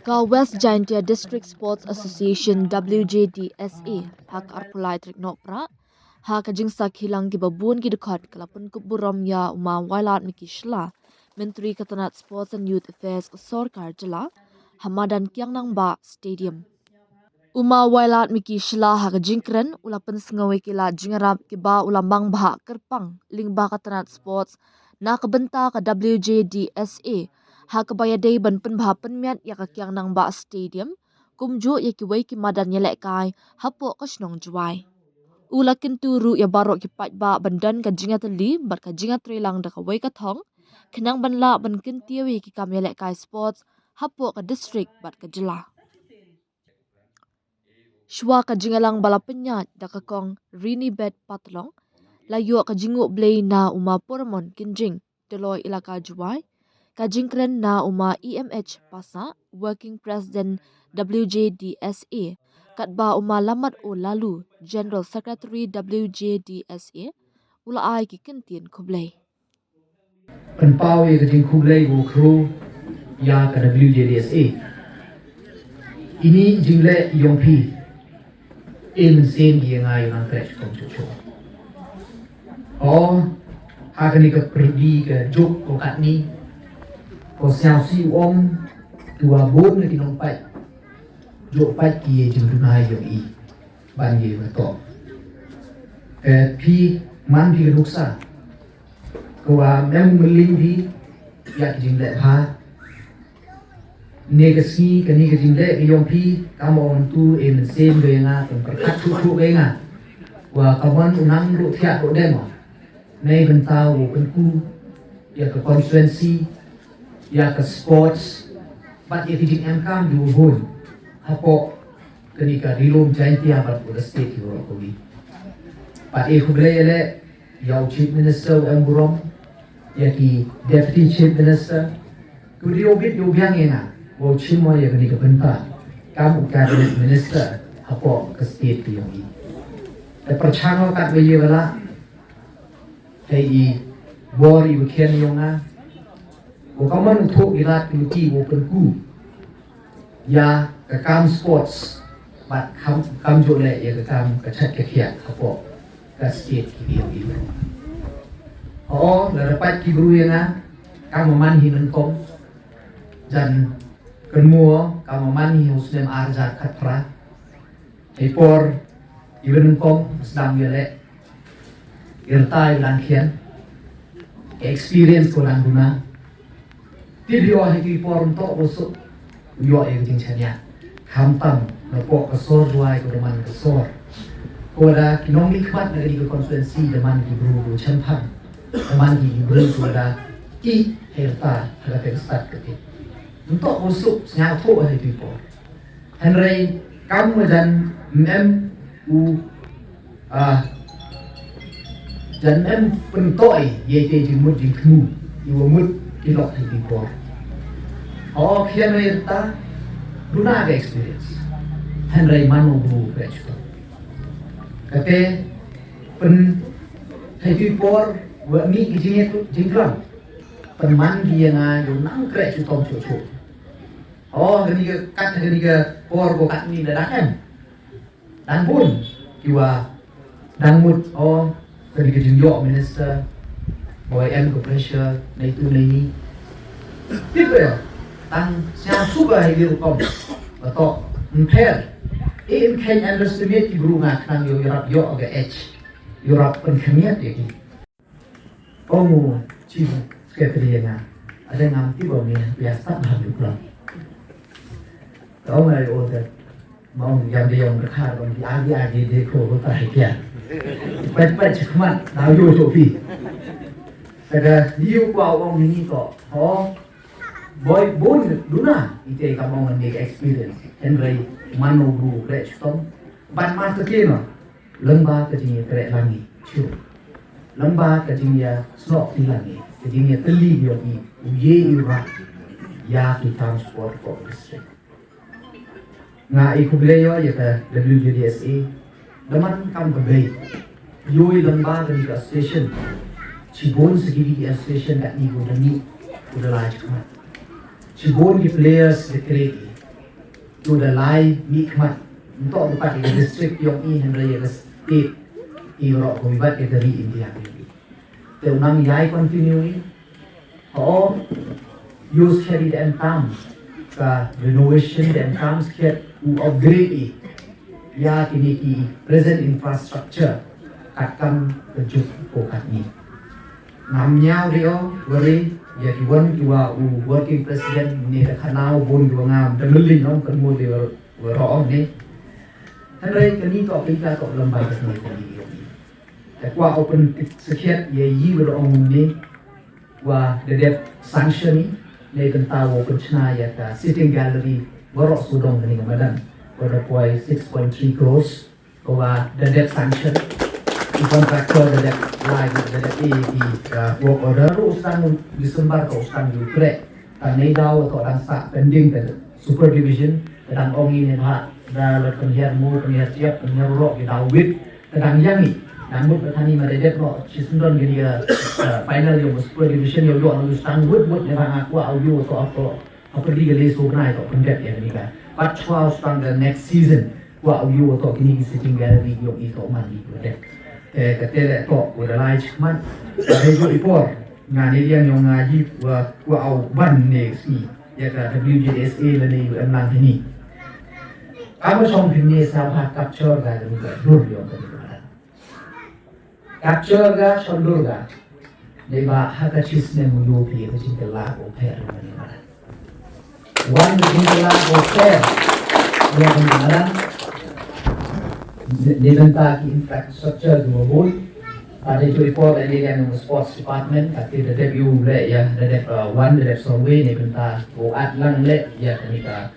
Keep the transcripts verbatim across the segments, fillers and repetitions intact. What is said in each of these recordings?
Ka West Jaintia District Sports Association, W J D S A, ha ka arphew lai tarik Nohprah, ha ka jingsakhi lang kiba bun ki dkhot, ka la pynkup burom ïa u Ma Wailadmiki Shylla, Myntri ka tnat Sports and Youth Affairs ka sorkar jylla, ha madan Kiang Nangbah Stadium. U Ma Wailadmiki Shylla ha ka jingkren u la pynsngew ïa ki lad jingïarap kiba u la mang bha kyrpang lyngba ka tnat sports na ka bynta ka W J D S A, ha kaba ïadei ban pynbha pynmiat ïa ka Kiang Nangbah Stadium, kumjuh ïa kiwei ki madan ïalehkai hapoh ka shnong Jowai. U la kyntu ruh ïa baroh ki paidbah ban don ka jingïatylli bad ka jingïatreilang da kawei ka thong, khnang ban lah ban kyntiew ïa ki kam ïalehkai sports hapoh ka district bad ka jylla. Shuwa ka jingïalang ba la pynïaid da ka Kong Rinibet Patlong, la ïoh ka jingnguh blei na u Ma Puramon Kynjing, Doloi Elaka Jowai, ka jingkren na u Ma E M H Passah, Working President W J D S A, katba u Ma Lammat O Laloo, General Secretary W J D S A, u la ai ki kyntien khublei. Pynpaw ïa ka jingkhublei u khru ïa ka W J D S A. Ini jingleh yong phi e mynsiem ïa nga ïa nang treh shuh shuh. O, ha kane ka pyrdi ka juk ko katni, ko sñiawsih u ong, tu wa bun na ki nongpait, juk pait ki ïa jingduna ïong i ban ïa ka to. Ka phi man phi ka nuksa ka wa mem myllim phi ïa ki jingleh bha. Ne ka sngi kane ka jingleh ka yong phi, kam ong tu e mynsiem ka ïa nga, kan pyrkhat shuh shuh ka ïa nga. Wa ka mon u nang ruh thiah ruh dem. Nei bynta u pynku ïa ka constituency, ïa ka sports, bad ïa ka jingem kam di u bun hapoh kane ka rilum Jaintia bad ka state ki baroh kawei. Bad e khublei ïa leh ïa u Chief Minister u em burom, ïa ki Deputy Chief Minister, ki dei u bit u biang ïa nga, u chim mo ïa kane ka bynta kam u Cabinet Minister hapoh ka state ki yong i. Te pyrchang kat ba ïa ba la hei i bor i ba khian yong nga. Ko kaman u thok i rat ki mti u pynku ïa ka kam sports, bad kam, kam jole ïa ka kam ka chat ka khiat hapoh ka state ki yong i. O, la dapat ki bru ïa nga, kam man hi nangkom. Jan kynmo kam man hi u snem ar hajar khatphra. Hei por i ba nangkom sdang ïa leh, i rta i ba dang khian, ka experience ko dang duna. Ti bi o hei ki por nto ko suk ïoh ïa ka jingchania. Khamtam na pok ka sor Jowai ko da man ka sor. Ko da ki nongmihkhmat na ka constituency da man ki bru bru chempang, da man ki bru ko da i hei rta ha ka tek stad ka ti. Nto ko suk sñiawthuh hei ki por. Hynrei kam wa jan mem u, ah, jan mem pyntoi ïa te jingmut jingthmu i wa mut ki lok hei ki por. O khian wa ïa rta duna ka experience. Hynrei mano bu ka extra. Kate pyn hei ki por wa mi ki jingïa jingkram. Pynman ki ïa nga ïa u nang kreh chutom chuchu. O, kani ka kat kani ka por ko katni la dang em. Dang bun ki wa dang mut, o, kani ka jingïoh minister, boi em ka pressure na itu na ini. Tip ïa tang sñiawsuk ba hei rukom. Ba to mpher. E, em khein underestimate ki bru nga khnang ïoh ïarap ïoh ka edge. Ïarap pynkhynñiat ïa ki. Ong u Chief Secretary ïa nga, ada ngam tip ong ïa, ïa stad bha ïa u klam. Ka ong ai o te, ma ong ïa de ong ka khar ong ïa agi agi de ko ko ta hai kya. Pait pait chikmat na yo to pi. Kada yu kwa ong ni to. Ho. Boi bun duna ite ka ong ni experience. Hynrei mano bu kre chitom. Ban ma te kino. Lem bad ka jingïatrei lang i, shu. Lem bad ka jingïasnoh ti lang i, ka jingïatylli ïa i, u ïe i u rah ïa ki town sport for district. Nga i khublei ïa ka W J D S A, da man kam ka bei. Ïoh i lem bad ka association. Chibun segi ki association ka ni ko da ni, ko da lai chikmat. Shibun ki players da kre i. Ki da lai mih khmat. Ntok da pat ïa ka district yong i hynrei ïa ka state i roh ko i bad ïa ka ri India. Te u nang ïai continue i. Ho, use khet i da em kam ka renovation da em kam khet u upgrade i ïa kine ki present infrastructure kat kam ka juk ko katni. Ngam ñiaw ri o, wari ïa ki wan ki wa u working president ne da khana u bun ki wa ngam da mling ong kan mo de wa ro ong ne. Hynrei kani to pika to lambai kani kani ong. Te kwah open sakhiat ïa i wa ong ne wa da dep sanction i ne bynta wa pynchna ïa ka sitting gallery waroh sudong kani ka madan. Wa da poi six point three crores ko wa da dep sanction. I contractor da dep lai da dep i i ka work order u stang December ko u stang u pre. Ta nei daw to dang sa pending ka super division ka dang ong i ne ba da la pynhiar mo pynhiar siap pynhiar roh ki daw wit. Ka dang ïa ngi dang mut ka thani ma dei dep noh shi syndon ka dei ka final ïa u super division ïa u ïoh na u stang wut wut ne ba nga kwah au ïoh to to ha pyrdi ka list u bnai to pyndep ïa kani ka pat chwa u stang ka next season kwah au ïoh to kini ki sitting gallery ïoh i to man i pyndep. Te ka te le to u da lai chman ka dei ju i por. Nga ne liang yong nga ji wa kwah au ban ne sngi ïa ka W J S A lane U M lang hini. Ka ma shong hini sa ha capture ga ga dur yong ka dur. Capture ga shong dur ga. Ne ba ha ka chis ne mu yo pi ka jingkylla ko pher ne ma. Wan ka jingkylla ko pher ïa ka ma. Ne bynta ki infrastructure ki wa bun. Ka dei tu i por ne ïa sports department ka ti da dep ïa u le ïa da dep wan da dep survey ne bynta u at lang le ïa kani ka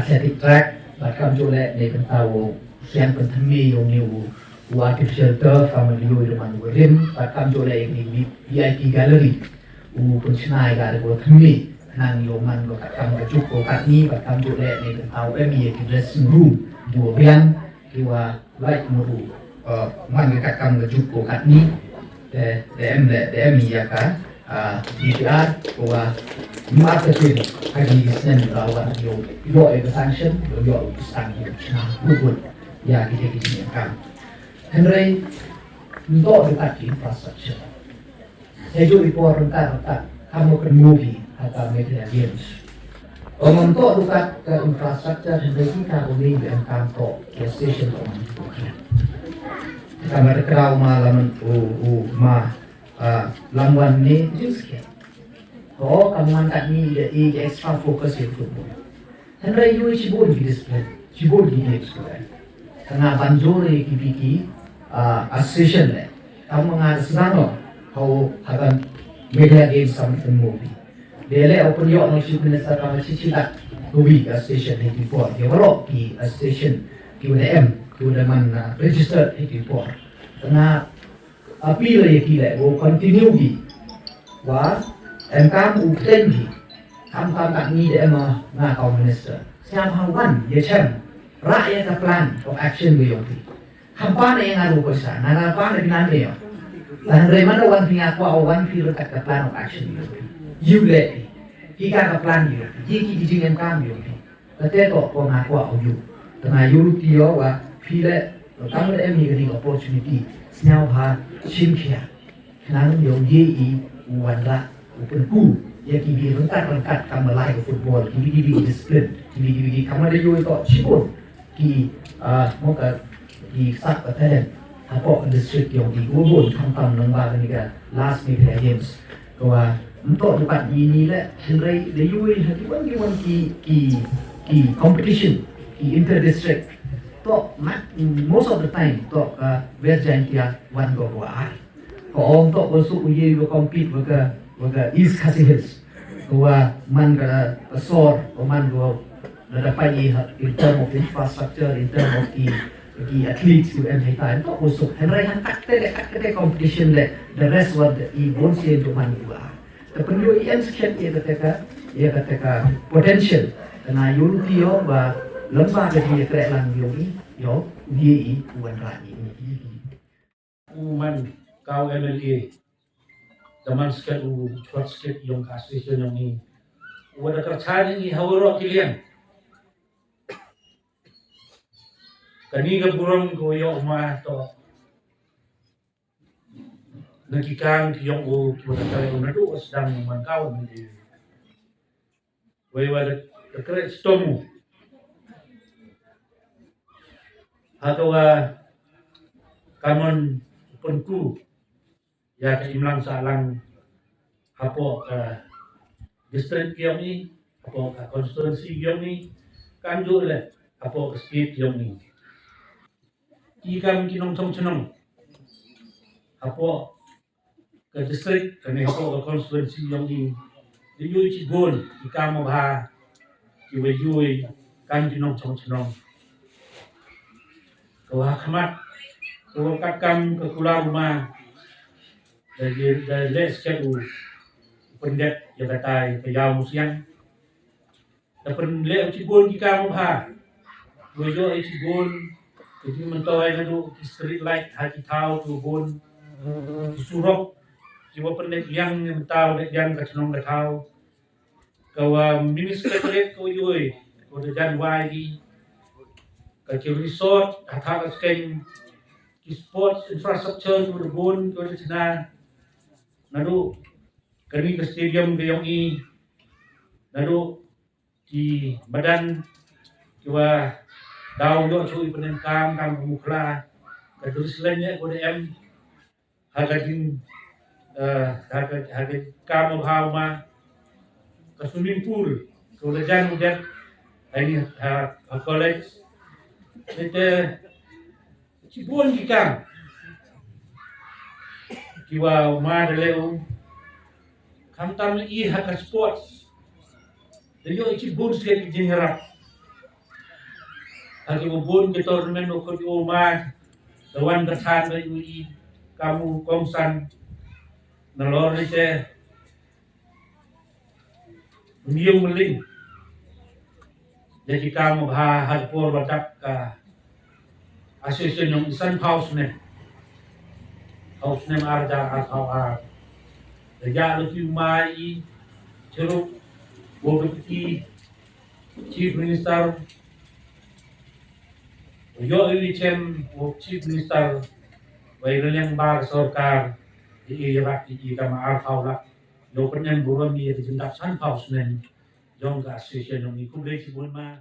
athletic track bad kam ju le ne bynta u siang pynthymmai ïa u ne u artificial turf kam ïa u man u rim bad kam ju le ïa kani V I P gallery u pynchna ïa ka u thymmai nang ïa u man ko kam ka juk ko katni bad kam ju le ne bynta u em ïa ki dressing room ju biang ki wa Lait muru man ka kam ka juk ko katni. Te em le te em ïa ka D P R ko wa mar ka tin ka di snem ka wan yo yo e ka sanction yo yo stang yo chna bubut ïa ki te ki ni kam. Hynrei nto de kat ki infrastructure. Te ju i por rengkat rengkat kam mo kan movie ha ka Meghalaya Games. Ong to dukat ka infrastructure hynrei ki ka ko ni em kam to ke station ko man ko kya. Ka ma de kraw ma lam u u ma lam wan ni ju skia. Ko kam man kat ni de i extra focus in football. Hynrei ïa u shibun ki discipline, shibun ki games ki wan. Ka nga ban jur ïa ki biki association le. Kam nga da sdang no hau haban Meghalaya Games Summit kan mo bi. De le open ïoh no chief minister kam chi chi lak ko wi association hi ki por. Ïa warok ki association ki wada em ki wada man registered hi ki por. Ka nga appeal ïa ki le, u continue ki. Wa em kam u kteng ki. Kam kam tak ni de em nga kam minister. Siam ha wan ïa chem. Ra ïa ka plan of action wi yong ki. Ham pan ïa nga ru ko sa, na na pan ïa nan ïa. Lan re mana wan ki nga kwa wan ki ru ka plan of action wi yong ki. Yu le ki. Ki ka ka plan wi yong ki. Ki ki jing em kam wi yong ki. Ka te to ko nga kwah u yu. Te nga yu ti yo wa phi le tang le em hi ka ding opportunity. Sñiaw ha shin khia. Nang yo ye i u wan ra u pynku. Ïa ki bi rengkat rengkat kam lai ka football ki bi ki bi discipline ki bi ki bi kam da yu to chibun ki mo ka ki sak ka talent. Hapoh ka district yong i u bun khamtam nang ba kani ka last Meghalaya Games. Ka wa ntok dukat ni ni le hynrei da yui ha ki wan ki wan ki ki ki competition ki inter district. Tok mat most of the time tok ka West Jaintia wan ko ko ar. Ko ong tok ko su u ye ko compete wa ka wa ka East Khasi Hills. Ko wa man ka sor ko man ko Lada pagi ha, in term of infrastructure, in term of ki ki athletes ki em hai time to usuk. Hynrei han tak te le tak te competition le the rest were the i bon sien to man ba. Te pynyo i em skhem ïa ka te ka ïa ka te ka potential. Kana yu ti yo ba lamba ka ti kre lang yo i yo ye i wan ra i. U man ka u M L A. Ka man sket u chwat sket yong ka station yong i. Wa da kyrchan ïa ngi ha waroh ki liang. Kane ka burom ka wa ïoh ma to na ki kam ki yong u ki wa da kyrchan u naduh wa sdang u man ka wa mynta. Wei wa da kyrchan stom u ha ka wa kamon pynku ïa ka imlang sahlang hapoh ka district yong i, hapoh ka constituency yong i, kan ju le hapoh ka state yong i. I kam ki nongchong chnong hapoh ka district, kane hapoh ka constituency yong i, i yui chibun i kam bha ki wa yui kam ki nongchong chnong. Ka wa khmat ka wa kat kam ka kula ruma da da le sket u pyndet ïa ka tai ka yaw musiang. Da pynleh u chibun ki kam bha. Wa ïoh i chibun ki jingmyntoi naduh ki street light ha ki thaw ki bun, ki surok ki wa pynleh liang mynta u leh liang ka chnong ka thaw. Ka wa mini secretariat ka wa ïoh ka wa da jan wai ki, ka ki resort ha thaw ka skeng, ki sports infrastructure ki wa da bun ki wa da chna. Naduh kane ka stadium ka yong i, naduh ki madan ki wa daw ïoh chu i pynleh kam kam ka mukla, ka Jerusalem ne ko da em ha ka jing, eh, ha ka ha ka kam bha ma ka swimming pool ko da jan u det ha ni ha ha college. Ite chibun ki kam ki wa ma da leu. Khamtam i ha ka sports da ïoh i chibun sket ki jingïarap. Ha ki bun ki tournament u khut u ma da wan ka than da ïoh i kam u kongsan. Nalor ite Myung Mling. Ïa ki kam bha ha por ba dap ka association yong i san phaw snem. Phaw snem ar hajar ar phaw ar. Da ïa lu ki mai i chiruk wo ki Chief Minister. Yo i chem wo Chief Minister. Wei riliang ba ka sorkar i i rak i i kam ar phaw lak. Yo pyneng burom i i jindap san phaw snem. Yong ka association yong i, khublei chibun ma.